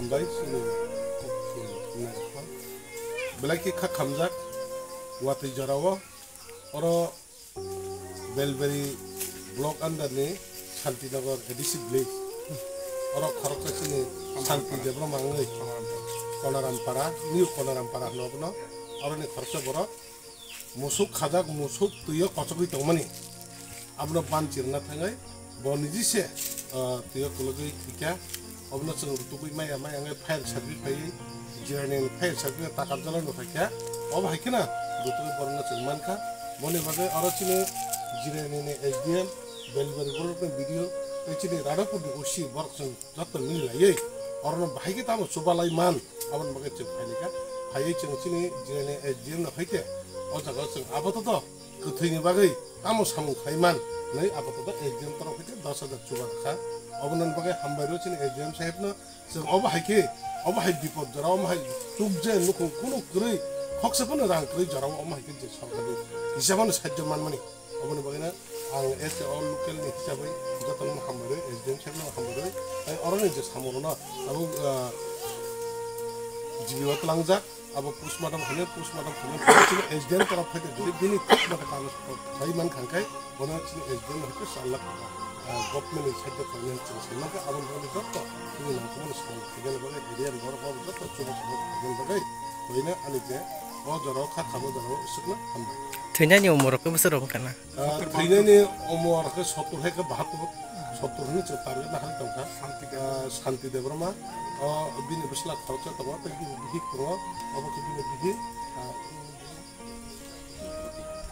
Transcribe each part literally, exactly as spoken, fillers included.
Hambai chini belai khe kha khamjak watwi jorao oro Belbari block under ni Shantinagar A D C village. Oro khoroksa chini Shanti Debbarma wngwi Konoram Para, New Konoram Para hwno bono. Oroni khoroksa borok musuk khajak, musuk twiyo kochogwi tongmani. Abono ban chirna thangwi bo niji se, ah, twiyo kologwi thwikha. Obono chwng rutugwi maya maya wngwi fire service phaiwi, jirani fire service no takar jala no phaikha. Obo hai kheno rutugwi borokno chwng mankha. Boni bagwi oro chini jirani ni S D M, Belbari borokni B D O, tei chini Radhapur ni O C borok chwng joto mili laiwi orono bahai khe tamo chubalai man, aboni bagwi chwng phaini kha. Phaiwi chwng chini jirani S D M no hai khe o jaga o chwng apato to kwthwini bagwi tamo samung khai man hinwi apato to S D M torok hai khe dos hajar chuba kha. Oboni bagwi hambai rw chini S D M saheb no. Chwng obo hai khe, obo hai bipod jora, omo hai tukje nukhung kunu kwrwi, khoksa phano rang kwrwi jora, omo hai khe je sorkari hisab ano sahajjo manmani. Oboni bagwino ang as a all local ni hisabwi jotono hambai rwi, S D M sir no hambai rwi, tei oroni je samung rwno abo, ah, G B o twlangjak, abo postmortem khainai, postmortem khainai, S D M torok phaikhe jodi bini postmortem kagoj khai mankha khe, bono chini S D M hai khe char lakh taka, ah, government ni side o khainai chwng sai mankha, aboni bagwi joto chini nangkukmani samung khainani bagwi area ni borok rok joto chubachu khainani bagwi boino ani je o jora o kha kha bo jora o swkna hambai. Thwinani umor rok khe bwswk rok wngkha na? Ah, thwinani umor khe sottur hai khe bahattur, Doctor hwnwi chwng target nahar tongkha. Santi Debbarma. Ah, Santi Debbarma, o bini bwsla khoroksa tongo, tei bini bihik tongo, obo khe bini bihik, ah,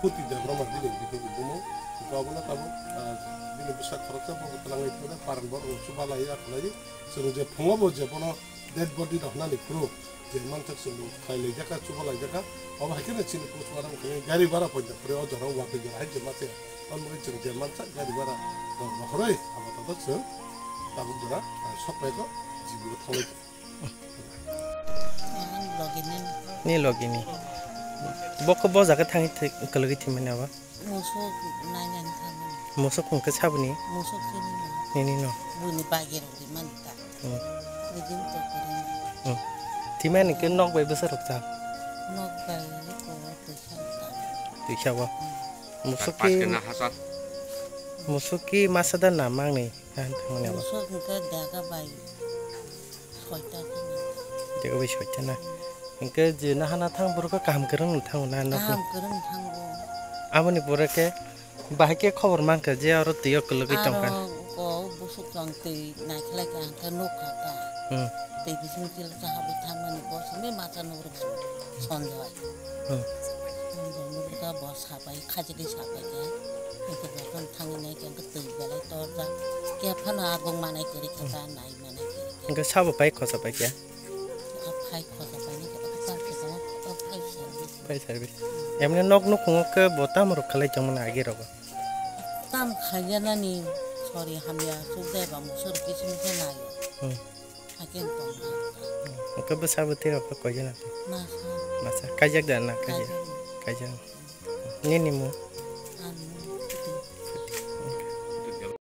Kuti Debbarma bini bihik ni bumung. Hwnkhe obono tabuk, ah, bini bwsa khoroksa bo twlangwi thangkhe, paran borok chubalai akhulai. Chwng je phungo bo je bono dead body rok hwnani phuru je manthak chwng khlai laijak kha, chuba laijak kha, obo hai kheno chini postmortem khlai gari bara poito phuru o jora o watwi jora hai je mate. Omo wngwi chwng je mansa gari bara rok rohorwi abo tato chwng tabuk jora, ah, sokphaikha, G B o thanglai. Ni logini. Bokho bo jaga thangwi thwi-, kwlwgwi thwimani abo? Musuk nainani thangmani. Musuk hwnkhe saboni? Musuk sini no. Nini no? Buini bagir rimani ta. Hmm. Bidin to kuri. Hmm. Thwimani khe nok bai bwsa rok cha? Nok bai ko twisa ta. Twisa bo? Hmm. Musuk ki, musuk ki masa da na mangni? Musuk hwnkhe dega bai. Soita kheno. Dega bai soita na. Hwnkhe je nahana thang borok kaham kwrwng no thango na nokno? Kaham kwrwng thango. Aboni pore khe bahai khe khobor mankha je oro twi o kwlwgwi tongkha. Aro o busuk chwng twi naikhlai kha hwnkhe nukha ta. Hmm. Twi bising tila cha habwi thangmani bo simi macha nukrwk sonjoi. Hmm. Sonjoi nukrwkha bo sabai khajigwi sabai khe. Hwnkhe bo thangwi naikhe hwnkhe twi belai torjak. Khe phano agong manai kwrwi khe ta nai. Hwnkhe sabo pai khosa pai khe? A phai khosa pai ni khe, phai service. Phai service. Emne nok nukhungo khe bo tamo rok khalai tongmani agi rogo? Tam khaina nani sori hamya suk dai ba musor kisim khe nayo. Hmm. Hakin tong. Hwnkhe bwsa bwtwi rok khe koijon ati? Masa. Masa. Kaijak da na kaijak? Kaijak. Kaijak. Nini mung?